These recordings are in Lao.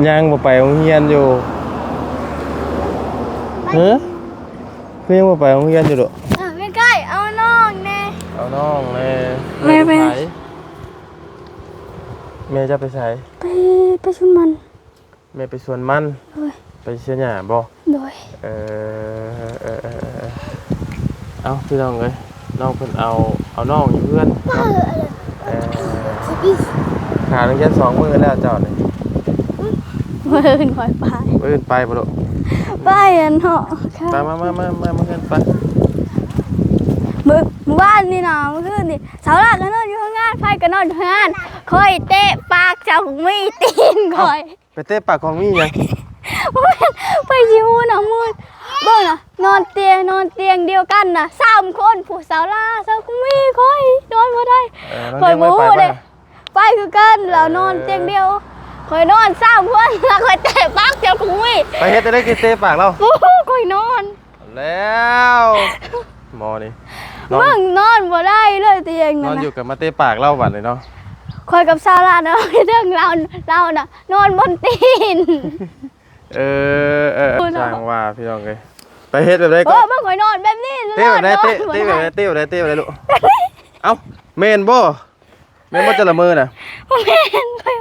ຍັງບໍ່ໄປໂຮງຮຽນຢູ່? ຮະ? ຄືຍັງບໍ່ໄປໂຮງຮຽນຢູ່ລູກ? ເອີ ໃກ້ໆ ເອົານ້ອງແດ່. ເອົານ້ອງແດ່. ແມ່ໄປ ແມ່ເຈົ້າໄປໃສ? ໄປ ໄປສວນມັນ. ແມ່ໄປສວນມັນ. ໂດຍ. ໄປເສຍຫຍ້າບໍ່? ໂດຍ. ເອີ ເອີ ເອີ ເອີ ເອີ ເອົ້າ ພີ່ນ້ອງເອີຍ ນ້ອງເພິ່ນເອົາ ເອົານ້ອງຢູ່ເຮືອນເນາະ. ເອີ ຂາດໂຮງຮຽນສອງມື້ແລ້ວເຈົ້ານີ້. ມື້ອື່ນຂ້ອຍໄປ. ມື້ອື່ນໄປບໍ່ລູກ? ໄປອັນເນາະ. ໄປ ມາ ມາ ມາ ມາ ມາເຮືອນໄປ. ມື້ ມື້ວານນີ້ນະ ມື້ຄືນນີ້ ສາວລາກໍນອນຢູ່ເຮືອນ ໄພກໍນອນຢູ່ເຮືອນ ຂ້ອຍເຕະປາກເຈົ້າມີຕີນຂ້ອຍ. ໄປເຕະປາກຂອງມີຫຍັງ? ບໍ່ແມ່ນ ໄປຊິຮູ້ນະ ມື້ ເບິ່ງນະ ນອນຕຽງ ນອນຕຽງດຽວກັນນະ ສາມຄົນ ຜູ້ສາວລາ ສາວກະມີ ຂ້ອຍ ນອນບໍ່ໄດ້. ເອີ ຂ້ອຍບໍ່ຮູ້ເດ້ ໄປຄືກັນ ລາວນອນຕຽງດຽວ ຂ້ອຍນອນສາມຄົນ ລະຂ້ອຍເຕະປາກເຈົ້າກະມີ. ໄປເຮັດຈັ່ງໃດຄືເຕະປາກລາວ? ໂອ້ໂຫ ຂ້ອຍນອນ ແລ້ວໝໍນີ້ ເບິ່ງ ນອນບໍ່ໄດ້ເລີຍຕຽງນັ້ນນະ. ນອນຢູ່ກໍມາເຕະປາກລາວບັດນີ້ເນາະ. ຂ້ອຍກັບສາວລານອນຢູ່ເທິງ ລາວ ລາວນະນອນບົນຕີນ. ເອີ ເອີ ເອີ ໂອ້ເນາະ ຊ່າງວ່າພີ່ນ້ອງເອີຍ ໄປເຮັດແບບໃດກໍ ໂອ້ ເບິ່ງຂ້ອຍນອນແບບນີ້ ເຕະແບບໃດ ເຕະ ເຕະແບບໃດ ເຕະແບບໃດ ເຕະແບບໃດລູກ? ເອົ້າ ແມ່ນບໍ່? ແມ່ນບໍ່ແຕ່ລະມື້ນະ? ບໍ່ແມ່ນ ຂ້ອຍ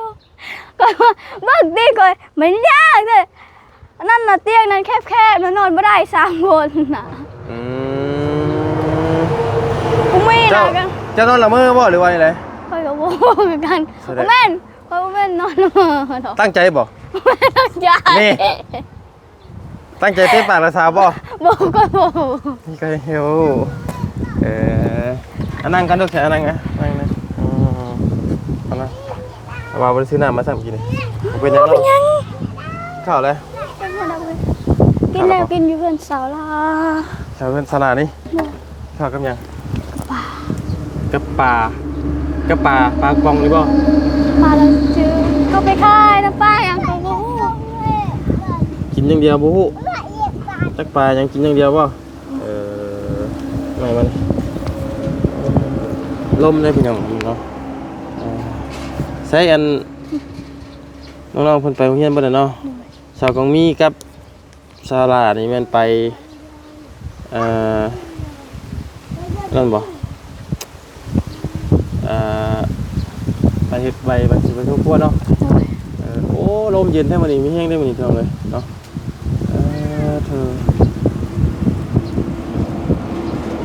ຂ້ອຍວ່າ ເບິ່ງຕິ ຂ້ອຍ ມັນຍາກເດ້ ອັນນັ້ນນະ ຕຽງນັ້ນແຄບໆ ນະ ນອນບໍ່ໄດ້ສາມຄົນນະ. ອືມ ບໍ່ມີນະ. ເຈົ້າ ເຈົ້ານອນລະເມີບໍ່ ຫຼືວ່າແນວໃດ? ຂ້ອຍກໍບໍ່ຮູ້ຄືກັນ. ບໍ່ແມ່ນ ຂ້ອຍບໍ່ແມ່ນນອນລະເມີດອກ. ຕັ້ງໃຈບໍ່? ບໍ່ແມ່ນຕັ້ງໃຈ. ນີ້ ຕັ້ງໃຈເຕະປາກລາວສາວບໍ່? ບໍ່ ຂ້ອຍບໍ່ຮູ້. ນີ້ກໍ ໂອ້ ເອີ ອາ ນັ່ງກັນລູກ ອາ ນັ່ງນະ ນັ່ງນະ. ອືມ ເອົານະ ເອົາວ່າບໍ່ໄດ້ຊື້ນ້ຳມາຊ້ຳກິນນີ້. ບໍ່ເປັນຫຍັງ ບໍ່ເປັນຫຍັງ. ເຂົ້າແລ້ວ ກິນແລ້ວ ກິນຢູ່ເຮືອນສາວລາ. ເຂົ້າເຮືອນສາວລານີ້? ໂດຍ. ເຂົ້າກັບຫຍັງ? ກັບປາ ກັບປາ ກັບປາ ປາກະປ໋ອງນີ້ບໍ່? ປາລາວຊື້ ເຂົາໄປຂາຍນະ ປາຫຍັງກໍບໍ່ຮູ້. ກິນຢ່າງດຽວບໍ່ຮູ້ ຈັກປາຫຍັງ ກິນຢ່າງດຽວບໍ່? ເອີ ແມ່ນມັນ ລົມເດ້ພີ່ນ້ອງເນາະ. ເອີ ໃສ ອັນ ນ້ອງໆເພິ່ນໄປໂຮງຮຽນເບິດແລ້ວເນາະ? ໂດຍ. ສາວກອງມີກັບ ສາວຫຼ້ານີ້ແມ່ນໄປ ເອີ ນັ້ນບໍ່ ເອີ ໄປເຮັດໃບ ໄປ ຊິໄປທົ່ວຄົວເນາະ? ໂດຍ. ເອີ ໂອ້ ລົມເຢັນແທ້ມື້ນີ້ ມີແຮງເດ້ມື້ນີ້ ພີ່ນ້ອງເອີຍເນາະ. ເອີ ເທີ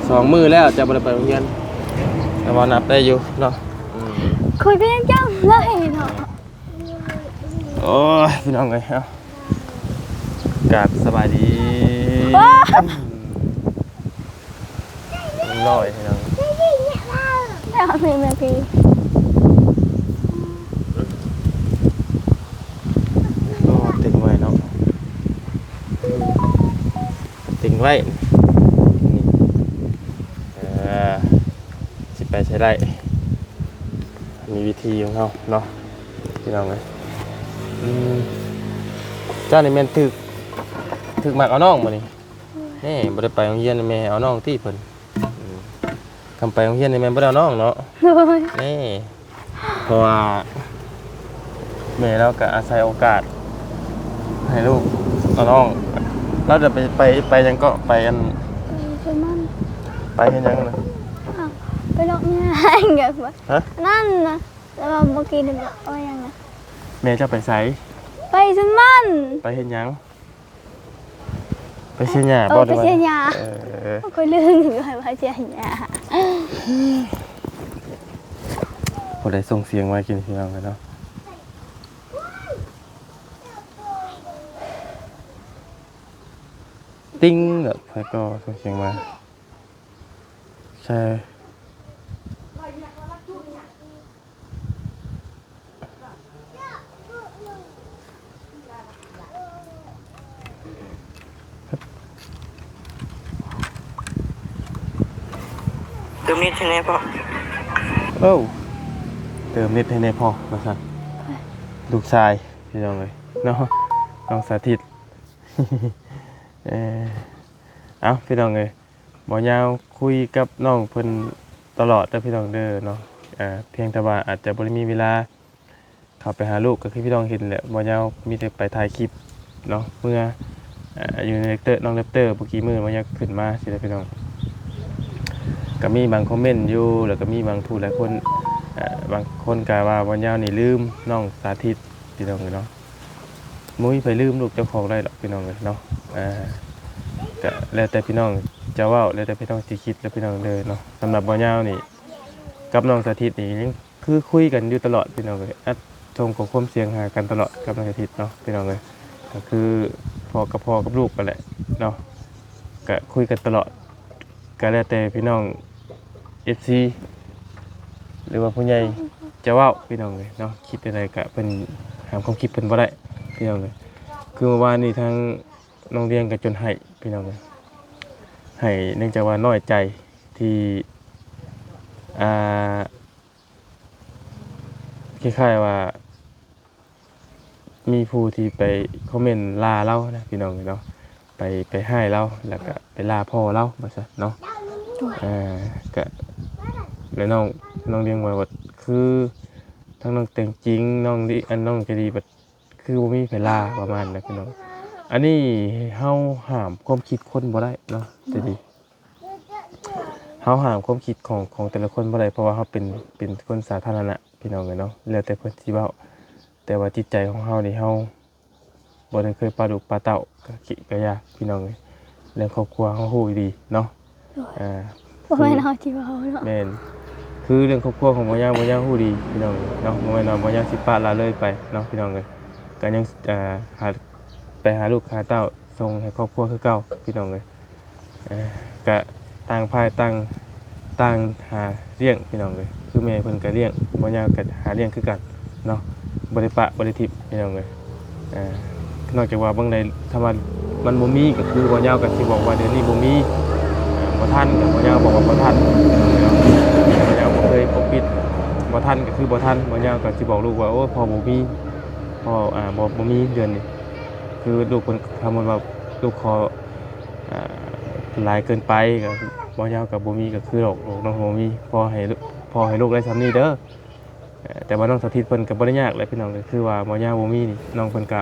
ສອງມື້ແລ້ວຈະບໍ່ໄດ້ໄປໂຮງຮຽນ ແຕ່ວ່ານັບໄດ້ຢູ່ເນາະ. ອືມ ຂ້ອຍກໍຍັງຈຳໄດ້ເນາະ. ໂອ້ຍ ພີ່ນ້ອງເອີຍ ເອົ້າ ກາບສະບາຍດີ. ໂອ້ຍ ເປັນຮ້ອຍພີ່ນ້ອງ ແລ້ວນີ້ແມ່ພີ່ ໂອ້ ເຕັງໄວ້ເນາະ ເຕັງໄວ້ ນີ້ ເອີ ຊິໄປໃສໄດ້ ມີວິທີຂອງເຮົາເນາະ ພີ່ນ້ອງເອີຍ. ອືມ ເຈົ້ານີ້ແມ່ນຖືກ ຖືກມັກເອົານ້ອງບໍ່ນີ້? ແນ່ ບໍ່ໄດ້ໄປໂຮງຮຽນ ແມ່ເອົານ້ອງຕິເພິ່ນ. ອືມ ຄັນໄປໂຮງຮຽນນີ້ແມ່ນບໍ່ໄດ້ເອົານ້ອງເນາະ? ໂດຍ. ແນ່ ເພາະວ່າແມ່ລາວກໍອາໄສໂອກາດໃຫ້ລູກເອົານ້ອງ. ລາວຈະໄປ ໄປ ໄປຫຍັງເກາະ? ໄປອັນ ໄປສວນມັນ. ໄປເຮັດຫຍັງນະ? ອ້າວ ໄປເລາະຫຍ້າ. ຮະ? ນັ້ນນະ ແຕ່ວ່າບໍ່ກິນ ເອົາຫຍັງນະ? ແມ່ເຈົ້າໄປໃສ? ໄປສວນມັນ. ໄປເຮັດຫຍັງ? ໄປເສຍຫຍ້າບໍ່? ເອີ ໄປເສຍຫຍ້າ. ເອີ ຂ້ອຍລືມ ຂ້ອຍວ່າເສຍຫຍ້າ. ຜູ້ໃດສົ່ງສຽງມາກິນ ພີ່ນ້ອງເອີຍເນາະ? ຕິງ ແລ້ວໃຜກໍສົ່ງສຽງມາ? ໃຊ່. ເຕີມເນັດໃຫ້ແດ່ພໍ່. ໂອ້ ເຕີມເນັດໃຫ້ແດ່ພໍ່ ວ່າຊັ້ນ. ລູກຊາຍ ພີ່ນ້ອງເອີຍເນາະ ນ້ອງສາທິດ. ເອີ ເອົ້າ ພີ່ນ້ອງເອີຍ ບໍ່ຍາວ ຄຸຍກັບນ້ອງເພິ່ນຕະຫຼອດເດີພີ່ນ້ອງເດີເນາະ. ອາ ພຽງແຕ່ວ່າອາດຈະບໍ່ໄດ້ມີເວລາ ເຂົ້າໄປຫາລູກ ກໍຄືພີ່ນ້ອງເຫັນແຫຼະ ບໍ່ຍາວມີແຕ່ໄປຖ່າຍຄລິບເນາະ ເມື່ອ ເອີ ຢູ່ໃນແຣັບເຕີ ນ້ອງແຣັບເຕີ ບໍ່ກີ້ມື້ມາຍັກຂຶ້ນມາຊີ້ແຫຼະພີ່ນ້ອງ. ກໍມີບາງຄອມເມັນຢູ່ ແລ້ວກໍມີບາງຜູ້ຫຼາຍຄົນ ເອີ ບາງຄົນກໍວ່າບໍ່ຍາວນີ້ລືມນ້ອງສາທິດ ພີ່ນ້ອງເອີຍເນາະ. ບໍ່ມີໃຜລືມລູກເຈົ້າຂອງໄດ້ດອກ ພີ່ນ້ອງເອີຍເນາະ. ເອີ ກໍແລ້ວແຕ່ພີ່ນ້ອງຈະເວົ້າ ແລ້ວແຕ່ພີ່ນ້ອງຊິຄິດແຫຼະ ພີ່ນ້ອງເດີເນາະ. ສຳລັບບໍ່ຍາວນີ້ກັບນ້ອງສາທິດນີ້ຍັງ ຄືຄຸຍກັນຢູ່ຕະຫຼອດພີ່ນ້ອງເອີຍ ອັດສົ່ງຂໍ້ຄວາມສຽງຫາກັນຕະຫຼອດກັບນ້ອງສາທິດເນາະ ພີ່ນ້ອງເອີຍ. ກໍຄືພໍ່ກັບ ພໍ່ກັບລູກກັນແຫຼະເນາະ ກໍຄຸຍກັນຕະຫຼອດ. ກໍແລ້ວແຕ່ພີ່ນ້ອງເອັຟຊີ ຫຼືວ່າຜູ້ໃຫຍ່ຈະເວົ້າ ພີ່ນ້ອງເອີຍເນາະ. ຄິດແນວໃດກໍເພິ່ນ ຫ້າມຄວາມຄິດເພິ່ນບໍ່ໄດ້ ພີ່ນ້ອງເອີຍ. ຄືເມື່ອວານນີ້ທາງນ້ອງດຽງກໍຈົນໄຫ້ ພີ່ນ້ອງເອີຍ ໄຫ້ເນື່ອງຈາກວ່ານ້ອຍໃຈ ທີ່ ອ່າ ຄ້າຍໆວ່າ ມີຜູ້ທີ່ໄປຄອມເມັນດ່າລາວນະ ພີ່ນ້ອງເອີຍເນາະ. ໄປ ໄປຮ້າຍລາວ ແລ້ວກະໄປດ່າພໍ່ລາວວ່າຊັ້ນເນາະ. ໂດຍ ເອີ ກະ ແລ້ວນ້ອງ ນ້ອງດຽງວ່າ ວ່າຄືທາງນ້ອງແຕງຈິງ ນ້ອງລິ ອັນ ນ້ອງໃຈດີ ວ່າ ຄືບໍ່ມີໃຜລ່າປະມານນັ້ນພີ່ນ້ອງ. ອັນນີ້ເຮົາຫ້າມຄວາມຄິດຄົນບໍ່ໄດ້ເນາະ ແຕ່ດີ ເຮົາຫ້າມຄວາມຄິດຂອງ ຂອງແຕ່ລະຄົນບໍ່ໄດ້ ເພາະວ່າເຮົາເປັນ ເປັນຄົນສາທາລະນະພີ່ນ້ອງເອີຍເນາະ. ແລ້ວແຕ່ເພິ່ນຊິເວົ້າ ແຕ່ວ່າຈິດໃຈຂອງເຮົານີ້ ເຮົາບໍ່ໄດ້ເຄີຍປະດຸກປະເຕົ້າ ກະ ກະຢ່າພີ່ນ້ອງເອີຍ. ເລື່ອງຄອບຄົວເຮົາຮູ້ດີເນາະ. ໂດຍ ອ່າ ບໍ່ແມ່ນເຮົາຊິເວົ້າເນາະ. ແມ່ນ ຄືເລື່ອງຄອບຄົວຂອງບໍ່ຍາວ ບໍ່ຍາວຮູ້ດີພີ່ນ້ອງເນາະ. ບໍ່ແມ່ນວ່າບໍ່ຍາວຊິປະລະເລີຍໄປເນາະ ພີ່ນ້ອງເອີຍ. ກໍຍັງ ອ່າ ຫາ ໄປຫາລູກຫາເຕົ້າ ສົ່ງໃຫ້ຄອບຄົວຄືເກົ່າພີ່ນ້ອງເອີຍ. ເອີ ກະຕ່າງຝ່າຍຕ່າງ ຕ່າງຫາລ້ຽງພີ່ນ້ອງເອີຍ. ຄືແມ່ເພິ່ນກະລ້ຽງ ບໍ່ຍາວກະຫາລ້ຽງຄືກັນເນາະ. ບໍ່ໄດ້ປະ ບໍ່ໄດ້ຖິ້ມພີ່ນ້ອງເອີຍ. ອ່າ ນອກຈາກວ່າເບິ່ງໄດ້ ຖ້າວ່າມັນບໍ່ມີ ກໍຄືບໍ່ຍາວກໍຊິບອກວ່າດຽວນີ້ບໍ່ມີ ອ່າ ບໍ່ທັນ ກໍບໍ່ຍາວບອກວ່າບໍ່ທັນເນາະ. ບໍ່ຍາວບໍ່ເຄີຍປົກປິດ ບໍ່ທັນກໍຄືບໍ່ທັນ. ບໍ່ຍາວກໍຊິບອກລູກວ່າ ໂອ້ຍ ພໍ່ບໍ່ມີ ພໍ່ ອ່າ ບໍ່ ບໍ່ມີເດືອນນີ້. ຄືລູກເພິ່ນ ສົມມຸດວ່າລູກຂໍ ອ່າ ຫຼາຍເກີນໄປ ກໍບໍ່ຍາວກໍບໍ່ມີ ກໍຄືຫຼອກ ຫຼອກນ້ອງບໍ່ມີ ພໍໃຫ້ ພໍໃຫ້ລູກໄດ້ສ່ຳນີ້ເດີ. ເອີ ແຕ່ວ່ານ້ອງສາທິດເພິ່ນກໍບໍ່ໄດ້ຍາກແຫຼະພີ່ນ້ອງ. ກໍຄືວ່າບໍ່ຍາວບໍ່ມີນີ້ ນ້ອງເພິ່ນກໍ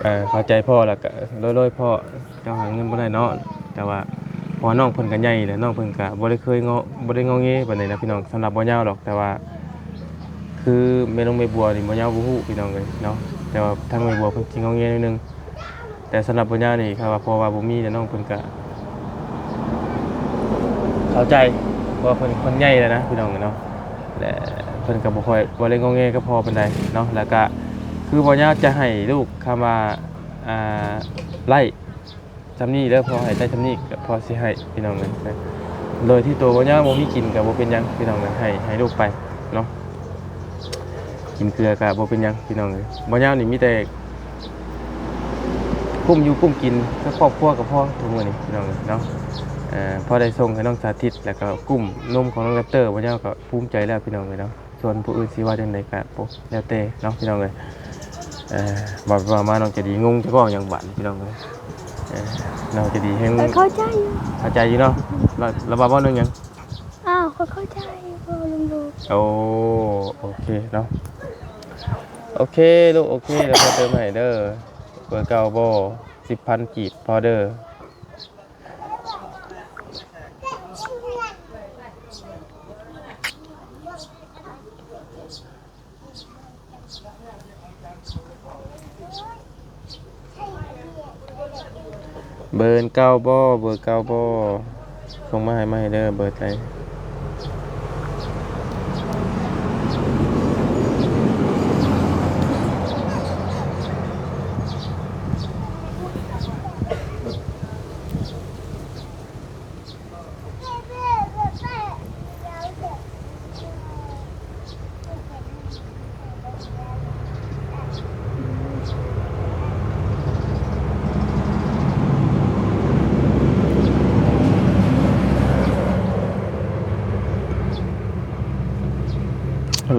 ເອີ ເຂົ້າໃຈພໍ່ ແລ້ວກໍໂດຍໆ ພໍ່ເຈົ້າຫາເງິນບໍ່ໄດ້ເນາະ. ແຕ່ວ່າ ເພາະວ່ານ້ອງເພິ່ນກໍໃຫຍ່ແລ້ວ ນ້ອງເພິ່ນກໍບໍ່ໄດ້ເຄີຍງໍ ບໍ່ໄດ້ງໍແງປານໃດນະພີ່ນ້ອງ ສຳລັບບໍ່ຍາວດອກ. ແຕ່ວ່າ ຄືແມ່ນາງແມ່ບົວນີ້ ບໍ່ຍາວບໍ່ຮູ້ພີ່ນ້ອງເອີຍເນາະ. ແຕ່ວ່າທາງແມ່ບົວເພິ່ນຊິງໍແງໜ້ອຍໜຶ່ງ ແຕ່ສຳລັບບໍ່ຍາວນີ້ ຖ້າວ່າພໍ່ວ່າບໍ່ມີແລ້ວ ນ້ອງເພິ່ນກະເຂົ້າໃຈ ເພາະວ່າເພິ່ນ ເພິ່ນໃຫຍ່ແລ້ວນະພີ່ນ້ອງເນາະ. ແລະ ເພິ່ນກະບໍ່ຄ່ອຍ ບໍ່ໄດ້ງໍແງກັບພໍ່ປານໃດເນາະ. ແລ້ວກະຄືບໍ່ຍາວຈະໃຫ້ລູກ ຄຳວ່າ ອ່າ ໄລ່ສ່ຳນີ້ເດີ ພໍ່ໃຫ້ໄດ້ສ່ຳນີ້ ກະພໍ່ຊິໃຫ້ພີ່ນ້ອງເອີຍ. ໂດຍທີ່ໂຕບໍ່ຍາວບໍ່ມີກິນກະບໍ່ເປັນຫຍັງພີ່ນ້ອງເອີຍ ໃຫ້ ໃຫ້ລູກໄປເນາະ. ກິນເກືອກະບໍ່ເປັນຫຍັງພີ່ນ້ອງເອີຍ. ບໍ່ຍາວນີ້ມີແຕ່ກຸ້ມຢູ່ກຸ້ມກິນກັບຄອບຄົວກໍພໍທຸກມື້ນີ້ພີ່ນ້ອງເອີຍເນາະ. ເອີ ພໍໄດ້ສົ່ງໃຫ້ນ້ອງສາທິດ ແລ້ວກໍກຸ້ມນົມຂອງນ້ອງແຣັບເຕີ ບໍ່ຍາວກໍພູມໃຈແລ້ວພີ່ນ້ອງເອີຍເນາະ. ສ່ວນຜູ້ອື່ນຊິວ່າຈັ່ງໃດກໍ ໂອ້ ແລ້ວແຕ່ເນາະພີ່ນ້ອງເອີຍ. ເອີ ເວົ້າໄປເວົ້າມານ້ອງໃຈດີງົງຈັກເວົ້າຫຍັງບາດນີ້ພີ່ນ້ອງເອີຍ. ເອີ ນ້ອງໃຈດີແຮງ ເອີ ເຂົ້າໃຈຢູ່ ເຂົ້າໃຈຢູ່ເນາະ. ລະ ລະວ່າເວົ້າເລື່ອງຫຍັງ? ອ້າວ ຂ້ອຍເຂົ້າໃຈ ເວົ້າລົມໆ. ໂອ້ ໂອເຄເນາະ. ໂອເຄລູກ ໂອເຄ ດຽວພໍ່ເຕີມໃຫ້ເດີ. ເບີເກົ້າບໍ່? ສິບພັນກີບພໍເດີ. ເບີເກົ້າບໍ່? ເບີເກົ້າບໍ່? ສົ່ງມາໃຫ້ ມາໃຫ້ເດີ ເບີໃດ?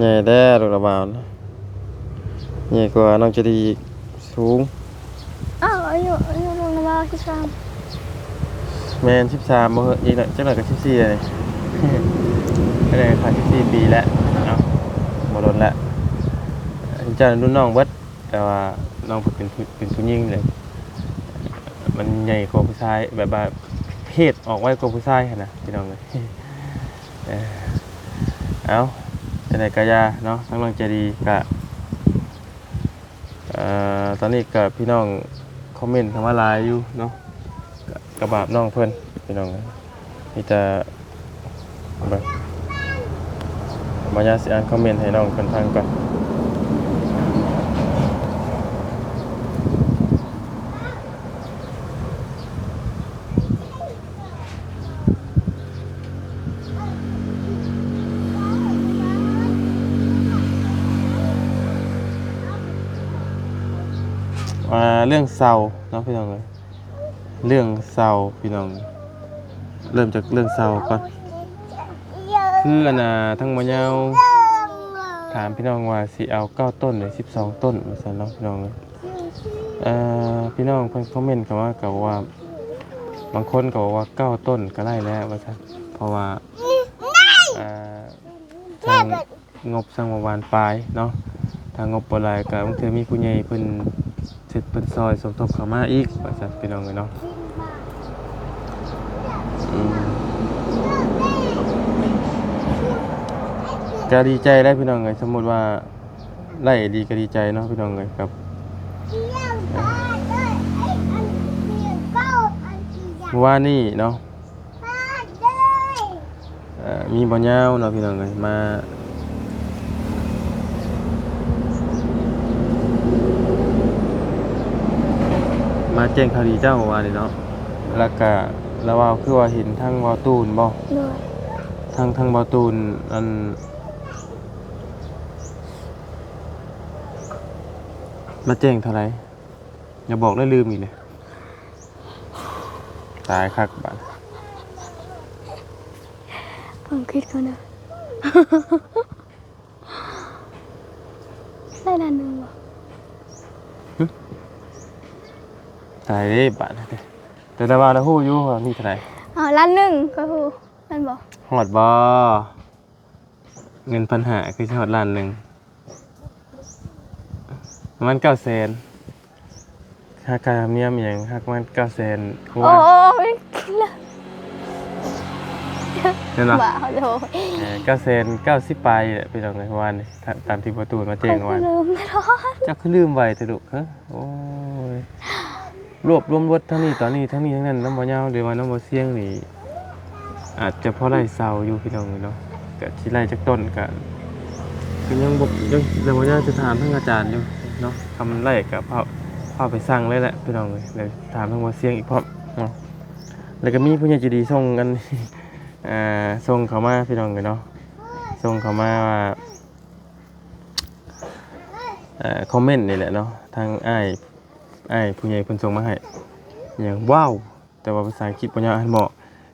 ໃຫຍ່ແທ້ລູກລະບ່າວນະ ໃຫຍ່ກວ່ານ້ອງໃຈດີອີກ ສູງ. ອ້າວ ອາຍຸ ອາຍຸນ້ອງນະວ່າສິບສາມ. ແມ່ນ ສິບສາມບໍ່ເຮີ້ຍ ອີກໜ້ອຍ ຈັກໜ້ອຍກໍສິບສີ່ແລ້ວນີ້. ອັນນີ້ກໍສິບສີ່ປີແລ້ວເນາະ ບໍ່ດົນແລ້ວ. ເຈົ້າລຸ້ນນ້ອງເບິດ ແຕ່ວ່ານ້ອງເພິ່ນເປັນຜູ້ ເປັນຜູ້ຍິງເລີຍ ມັນໃຫຍ່ກວ່າຜູ້ຊາຍ ແບບວ່າເພດອອກໄວກວ່າຜູ້ຊາຍຫັ້ນນະ ພີ່ນ້ອງເອີຍ. ເອີ ເອົ້າ ຈັ່ງໃດກໍຢ່າເນາະ ທາງນ້ອງໃຈດີກະ ເອີ ຕອນນີ້ກະພີ່ນ້ອງຄອມເມັນເຂົ້າມາຫຼາຍຢູ່ເນາະ ກະ ກະບາບນ້ອງເພິ່ນ ພີ່ນ້ອງເອີຍ ມີແຕ່ ເບິ່ງ ມາຍາຊິອ່ານຄອມເມັນໃຫ້ນ້ອງເພິ່ນຟັງກ່ອນ. ອ່າ ເລື່ອງເຊົ່າເນາະ ພີ່ນ້ອງເອີຍ ເລື່ອງເຊົ່າພີ່ນ້ອງ ເລີ່ມຈາກເລື່ອງເຊົ່າກ່ອນ ຄືອັນນ່າ ທາງໝໍຍາວຖາມພີ່ນ້ອງວ່າຊິເອົາເກົ້າຕົ້ນ ຫຼື ສິບສອງຕົ້ນ ວ່າຊັ້ນເນາະ ພີ່ນ້ອງເອີຍ. ເອີ ພີ່ນ້ອງເພິ່ນຄອມເມັນເຂົ້າມາກໍບອກວ່າ ບາງຄົນກໍບອກວ່າເກົ້າຕົ້ນກໍໄດ້ແລ້ວ ວ່າຊັ້ນ ເພາະວ່າ ເອີ ທາງງົບສັງວາວານປາຍເນາະ ຖ້າງົບບໍ່ຫຼາຍກໍບາງເທື່ອມີຜູ້ໃຫຍ່ເພິ່ນເຮັດ ເພິ່ນຊ່ອຍສົມທົບເຂົ້າມາອີກ ວ່າຊັ້ນ ພີ່ນ້ອງເອີຍເນາະ. ອືມ ກໍດີໃຈແຫຼະ ພີ່ນ້ອງເອີຍ ສົມມຸດວ່າ ໄດ້ອີ່ຫຼີກໍດີໃຈເນາະ ພີ່ນ້ອງເອີຍ ກັບ ເອີ ມື້ວານນີ້ເນາະ ເອີ ມີບ່າວຍາວເນາະ ພີ່ນ້ອງເອີຍ ມາ ມາແຈ້ງຂ່າວດີເຈົ້າມື້ວານນີ້ເນາະ ແລ້ວກະລາວວ່າ ຄືວ່າເຫັນທາງບ່າວຕູນບໍ່? ໂດຍ ທາງ ທາງບ່າວຕູນ ອັນ ມາແຈ້ງເທົ່າໃດ? ຢ່າບອກເດີ ລືມອີກແລ້ວ ຕາຍຄັກບາດ. ເບິ່ງຄິດກ່ອນເດີ ໄດ້ລ້ານໜຶ່ງບໍ່? ຫຶ? ຕາຍເດ້ບາດ ແຕ່ ແຕ່ວ່າລາວຮູ້ຢູ່ວ່າມີເທົ່າໃດ? ເອົາ ລ້ານໜຶ່ງ ຂ້ອຍຮູ້ ແມ່ນບໍ່? ຮອດບໍ່? ເງິນພັນຫ້າຄືຊິຮອດລ້ານໜຶ່ງ? ປະມານເກົ້າແສນ ຫາກຄ່າທຳນຽມອີ່ຫຍັງ ຫາກປະມານເກົ້າແສນກວ່າ ໂອ້ຍ ແມ່ນບໍ່? ບ້າ ໂອ້ໂຫ ເອີ ເກົ້າແສນເກົ້າສິບປາຍນີ້ແຫຼະ ພີ່ນ້ອງເອີຍ ເມື່ອວານນີ້ ຕາມທີ່ພໍ່ຕູ້ມາແຈ້ງເມື່ອວານ. ເຈົ້າຄືລືມໄວແທ້ລູກ ເຮີ ໂອ້ຍ. ລວບລວມເບິດທັງນີ້ ຕອນນີ້ ທັງນີ້ທັງນັ້ນ ນຳບໍ່ຍາວ ຫຼືວ່ານຳບໍ່ສຽງນີ້ ອາດຈະພໍໄດ້ເຊົ່າຢູ່ພີ່ນ້ອງເອີຍເນາະ. ກະຊິໄລ່ຈັກຕົ້ນ ກະ ກະຍັງບໍ່ ຍັງ ຍັງບໍ່ຍາວ ຈະຖາມທາງອາຈານຢູ່ເນາະ. ຄັນໄດ້ກະພາ ພາໄປສັ່ງເລີຍແຫຼະພີ່ນ້ອງເອີຍ. ແລ້ວຖາມທາງບໍ່ສຽງອີກພ້ອມເນາະ. ແລ້ວກະມີຜູ້ໃຫຍ່ໃຈດີສົ່ງອັນ ອ່າ ສົ່ງເຂົ້າມາພີ່ນ້ອງເອີຍເນາະ. ສົ່ງເຂົ້າມາວ່າ ອ່າ ຄອມເມັນນີ້ແຫຼະເນາະ. ທາງອ້າຍ ອ້າຍຜູ້ໃຫຍ່ເພິ່ນສົ່ງມາໃຫ້ ຫຍັງ ວ້າວ ແຕ່ວ່າພາສາອັງກິດບໍ່ຍາກຫັ້ນເບາະ.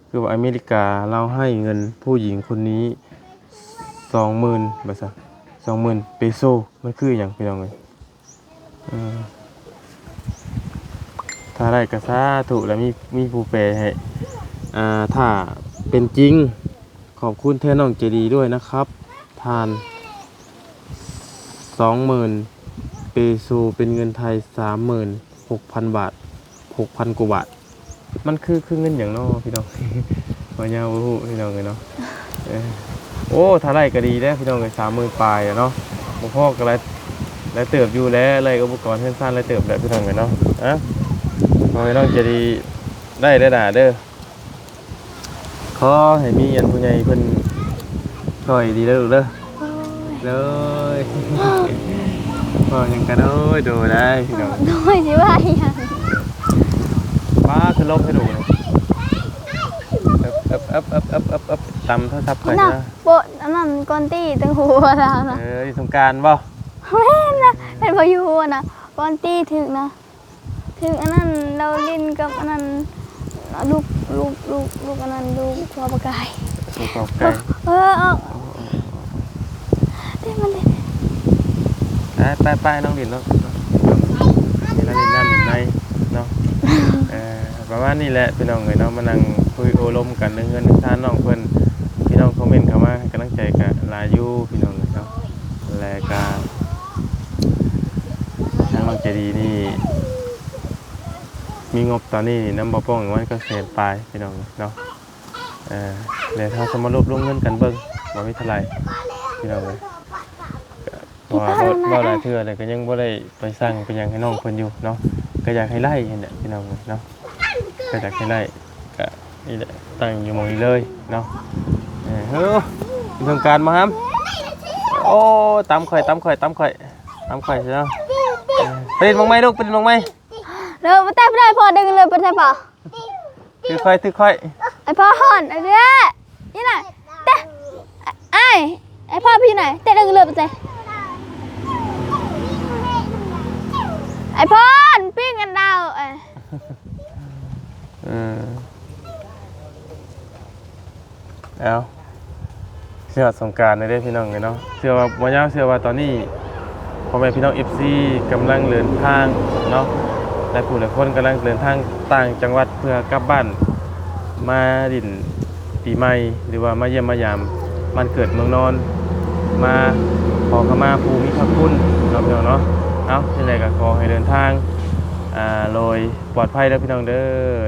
ຄືວ່າອາເມລິກາລາວໃຫ້ເງິນຜູ້ຍິງຄົນນີ້ສອງໝື່ນ ວ່າຊັ້ນ ສອງໝື່ນເປໂຊ. ມັນຄືຫຍັງພີ່ນ້ອງເອີຍ? ເອີ ຖ້າໄດ້ກໍສາທຸ ແລ້ວມີ ມີຜູ້ແປໃຫ້. ອ່າ ຖ້າເປັນຈິງ ຂອບຄຸນແທນນ້ອງໃຈດີດ້ວຍນະຄັບທ່ານ. ສອງໝື່ນເປໂຊ ເປັນເງິນໄທສາມໝື່ນຫົກພັນບາດ ຫົກພັນກວ່າບາດ. ມັນຄື ຄືເງິນຫຍັງເນາະພີ່ນ້ອງ? ບໍ່ຍາວບໍ່ຮູ້ພີ່ນ້ອງເອີຍເນາະ. ເອີ ໂອ້ ຖ້າໄດ້ກໍດີແລ້ວພີ່ນ້ອງເອີຍ ສາມໝື່ນປາຍແລ້ວເນາະ. ບໍ່ພໍກໍໄດ້ ໄດ້ເຕີບຢູ່ແຫຼະ ໄດ້ອຸປະກອນເຮືອນຊານ ໄດ້ເຕີບແຫຼະພີ່ນ້ອງເອີຍເນາະ. ອ່ະ ຂໍໃຫ້ນ້ອງໃຈດີໄດ້ເດີຫຼ້າເດີ. ຂໍໃຫ້ມີອັນຜູ້ໃຫຍ່ເພິ່ນຊ່ອຍດີເດີລູກເດີ. ໂອ້ຍ ເດີ ເວົ້າຫຍັງກັນ ໂອ້ຍ ໂດຍໄດ້ພີ່ນ້ອງ. ໂດຍ ຊິວ່າອີຫຍັງ? ປ້າ ຄືລົບໃຫ້ດູເລີຍ. ເອີບ ເອີບ ເອີບ ຕຳໂທລະສັບຂ້ອຍນະ. ໂປະ ອັນນັ້ນ ກອນຕີ້ ຕຶງຫົວລາວນະ. ເອີ ຢູ່ສົງການບໍ່? ແມ່ນນະ ເຫັນບໍ່ຢູ່ຫັ້ນນະ ກອນຕີ້ຖືກນະ. ຖືກອັນນັ້ນ ລາວຫຼິ້ນກັບອັນນັ້ນ ລູກ ລູກ ລູກ ລູກອັນນັ້ນ ລູກພໍ່ປະກາຍ ລູກພໍ່ປະກາຍ. ເອີ ເອົາ ເອີ ເອີ ເອີ ເດ້ ມັນເດ້ ໄປ ໄປ ໄປ ນ້ອງຫຼິ້ນເນາະ ເນາະ ເວລາຫຼິ້ນນ້ຳຫຼິ້ນໃນເນາະ. ເອີ ປະມານນີ້ແຫຼະພີ່ນ້ອງເອີຍເນາະ ມານັ່ງຄຸຍໂອ້ລົມກັນໃນເຮືອນໃນຊານນ້ອງເພິ່ນ. ພີ່ນ້ອງຄອມເມັນເຂົ້າມາໃຫ້ກຳລັງໃຈກະຫຼາຍຢູ່ພີ່ນ້ອງເອີຍເນາະ ແລະກະ ໃຈດີນີ້ ມີງົບຕອນນີ້ນຳບໍ່ປ້ອງປະມານເກົ້າແສນປາຍ ພີ່ນ້ອງເນາະ. ເອີ ແລ້ວເຮົາຈະມາລວບລວມເງິນກັນເບິ່ງວ່າມີເທົ່າໃດ ພີ່ນ້ອງເອີຍ. ເພາະວ່າເວົ້າ ເວົ້າຫຼາຍເທື່ອແລ້ວກໍຍັງບໍ່ໄດ້ໄປສັ່ງໄປຫຍັງໃຫ້ນ້ອງເພິ່ນຢູ່ເນາະ, ກໍຢາກໃຫ້ໄດ້ຫັ້ນແຫຼະ ພີ່ນ້ອງເອີຍເນາະ, ກໍຢາກໃຫ້ໄດ້ ກໍນີ້ແຫຼະ ຕັ້ງຢູ່ໝ່ອງນີ້ເລີຍເນາະ. ເອີ ເຮີ້ ມີໂຄງການບໍ່ຫຳ? ໂອ້ ຕຳຂ້ອຍ ຕຳຂ້ອຍ ຕຳຂ້ອຍ ຕຳຂ້ອຍຊິເນາະ. ເອີ ໄປຫຼິ້ນໝາກໄມ້ລູກ ໄປຫຼິ້ນໝາກໄມ້. ເດີ ບໍ່ແຕະບໍ່ໄດ້ ພໍ່ດຶງເລີຍ ບໍ່ແຕະພໍ່. ຖືຂ້ອຍ ຖືຂ້ອຍ ໄອ້ພໍ່ຮ້ອນ ໄອ້ເດ້ ນີ້ນະ ແຕະ ອ້າຍ ໄອ້ພໍ່ພີ່ນະ ແຕະເລື່ອງເລືອດໄປໃສ່ ໄອ້ພໍ່ ປີ້ງກັນດາວ ເອີ ເອີ ເອົາ ຊິຮອດສົງການແລ້ວເດ້ ພີ່ນ້ອງເອີຍເນາະ. ເຊື່ອວ່າ ບໍ່ຍາວ ເຊື່ອວ່າຕອນນີ້ ພໍ່ແມ່ພີ່ນ້ອງເອັຟຊີກຳລັງເດີນທາງເນາະ, ຫຼາຍຜູ້ຫຼາຍຄົນກຳລັງເດີນທາງຕ່າງຈັງຫວັດເພື່ອກັບບ້ານມາຫຼິ້ນປີໃໝ່ ຫຼືວ່າມາຢ້ຽມມາຢາມບ້ານເກີດເມືອງນອນ, ມາຂໍຂະມາຜູ້ມີພະຄຸນເນາະ ພີ່ນ້ອງເນາະ. ເອົາ ຈັ່ງໃດກໍຂໍໃຫ້ເດີນທາງ ອ່າ ໂດຍປອດໄພເດີພີ່ນ້ອງເດີ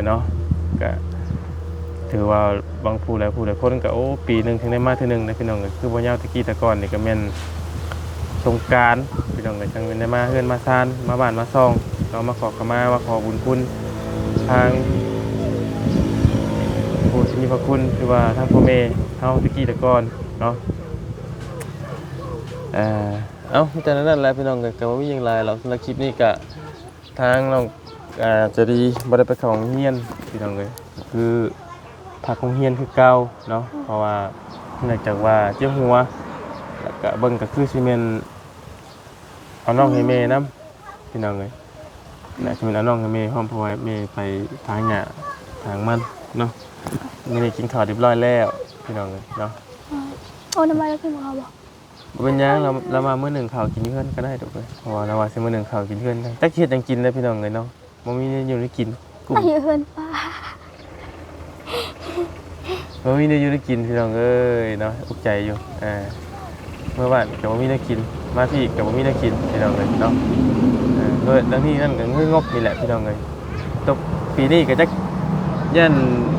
ເນາະ. ກະຖືວ່າບາງຜູ້ຫຼາຍຜູ້ຫຼາຍຄົນກະ ໂອ້ ປີໜຶ່ງເຖິງໄດ້ມາເທື່ອໜຶ່ງເດີພີ່ນ້ອງເອີຍ. ຄືບໍ່ຍາວແຕ່ກີ້ແຕ່ກ່ອນນີ້ກະແມ່ນສົງການພີ່ນ້ອງເອີຍ ຈັ່ງແມ່ນໄດ້ມາເຮືອນມາຊານ ມາບ້ານມາຊ່ອງເນາະ, ມາຂໍຂະມາ ມາຂໍບຸນຄຸນທາງຜູ້ທີ່ມີພະຄຸນ ຄືວ່າທາງພໍ່ແມ່ເຮົາແຕ່ກີ້ແຕ່ກ່ອນເນາະ. ເອົາ ມີແຕ່ນັ້ນແຫຼະພີ່ນ້ອງເອີຍ ກະບໍ່ມີຫຍັງຫຼາຍດອກ. ສຳລັບຄລິບນີ້ກະ ທາງນ້ອງ ອ່າ ໃຈດີບໍ່ໄດ້ໄປເຂົ້າໂຮງຮຽນພີ່ນ້ອງເອີຍ, ຄືພັກໂຮງຮຽນຄືເກົ່າເນາະ. ເພາະວ່າເນື່ອງຈາກວ່າເຈັບຫົວ ແລ້ວກະເບິ່ງກະຄືຊິແມ່ນເອົານ້ອງໃຫ້ແມ່ນຳພີ່ນ້ອງເອີຍ, ໜ້າຈະແມ່ນເອົານ້ອງໃຫ້ແມ່ພ້ອມ ເພາະວ່າແມ່ໄປຖາງຫຍ້າຖາງມັນເນາະ. ມື້ນີ້ກິນເຂົ້າຮຽບຮ້ອຍແລ້ວພີ່ນ້ອງເອີຍເນາະ. ໂອ້ ທຳໄມລາວກິນບໍ່ເຂົ້າບໍ່? ບໍ່ເປັນຫຍັງ ລາວ ລາວວ່າມື້ໜຶ້ງເຂົ້າກິນຢູ່ເຮືອນກໍໄດ້ດອກເວີຍ, ເພາະວ່າລາວວ່າຊິມື້ໜຶ້ງເຂົ້າກິນເຮືອນ. ຈັກຊິເຮັດຫຍັງກິນແຫຼະພີ່ນ້ອງເອີຍເນາະ, ບໍ່ມີແນວຢູ່ແນວກິນ. ໄປເຮືອນປ້າ ບໍ່ມີແນວຢູ່ແນວກິນພີ່ນ້ອງເອີຍເນາະ, ອຸກໃຈຢູ່. ເອີ ເມື່ອວານກໍບໍ່ມີແນວກິນ, ມາພີ້ກໍບໍ່ມີແນວກິນພີ່ນ້ອງເອີຍເນາະ. ເອີ ໂດຍທັງນີ້ນັ້ນກໍຄືງົບນີ້ແຫຼະພີ່ນ້ອງເອີຍ. ຕົກປີນີ້ກໍຈັກຢ້ານ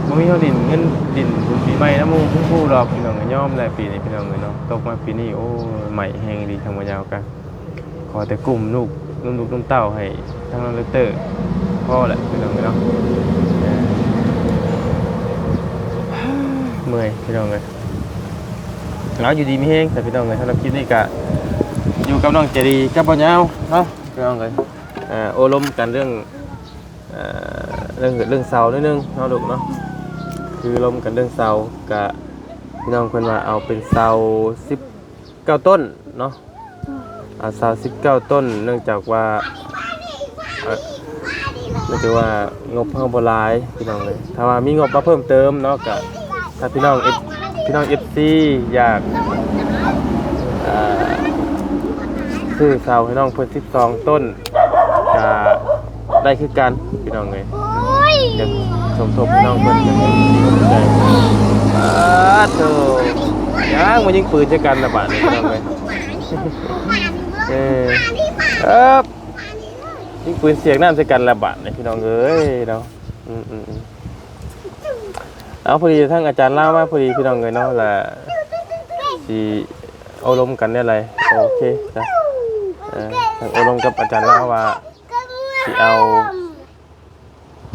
ບໍ່ມີເຮົາຫຼິ້ນເງິນຫຼິ້ນບຸນປີໃໝ່ນຳໝູ່ຄຸນຄູດອກພີ່ນ້ອງເອີຍ. ຍອມແຫຼະປີນີ້ພີ່ນ້ອງເອີຍເນາະ, ຕົກມາປີນີ້ ໂອ້ຍ ໃໝ່ແຮງອີ່ຫຼີທາງບໍ່ຍາວກະ ຂໍແຕ່ກຸ້ມລູກ ນຳລູກນຳເຕົ້າໃຫ້ທາງນ້ອງແຣັບເຕີພໍແຫຼະພີ່ນ້ອງເອີຍເນາະ. ເອີ ເມື່ອຍພີ່ນ້ອງເອີຍ. ເອົາ ຢູ່ດີມີແຮງຊະພີ່ນ້ອງເອີຍ. ສຳລັບຄລິບນີ້ກະຢູ່ກັບນ້ອງໃຈດີກັບບ່າວຍາວເນາະພີ່ນ້ອງເອີຍ. ເອີ ໂອ້ລົມກັນເລື່ອງ ເອີ ເລື່ອງເຮືອນເລື່ອງເສົາໜ້ອຍໜຶ່ງເນາະລູກເນາະ. ຄືລົມກັນເລື່ອງເສົາ ກະພີ່ນ້ອງເພິ່ນວ່າເອົາເປັນເສົາສິບເກົ້າຕົ້ນເນາະ, ເອົາເສົາສິບເກົ້າຕົ້ນ ເນື່ອງຈາກວ່າ ເອີ ເນື່ອງຈາກວ່າງົບເຮົາບໍ່ຫຼາຍພີ່ນ້ອງເອີຍ. ຖ້າວ່າມີງົບມາເພີ່ມເຕີມເນາະ ກະ ຖ້າພີ່ນ້ອງເອັຟ ພີ່ນ້ອງເອັຟຊີຢາກ ເອີ ຊື້ເສົາໃຫ້ນ້ອງເພິ່ນສິບສອງຕົ້ນ ກະໄດ້ຄືກັນພີ່ນ້ອງເອີຍ. ຢາກສົມທົບໃຫ້ນ້ອງເພິ່ນ ຢາກໃຫ້ກຳລັງໃຈ. ປາດໂທ ຍັງມາຍິງປືນໃສ່ກັນລະບາດນີ້ພີ່ນ້ອງເອີຍ. ເອີ ເອີ ຍິງປືນສຽງນ້ຳໃສ່ກັນລະບາດນີ້ພີ່ນ້ອງເອີຍເນາະ. ອືມ ອືມ ອືມ. ເອົາ ພໍດີທາງອາຈານລາວມາພໍດີພີ່ນ້ອງເອີຍເນາະ, ລະຊິໂອ້ລົມກັນແນວໃດ. ໂອເຄ ຈ້ະ. ເອີ ທາງໂອ້ລົມກັບອາຈານລາວວ່າຊິເອົາ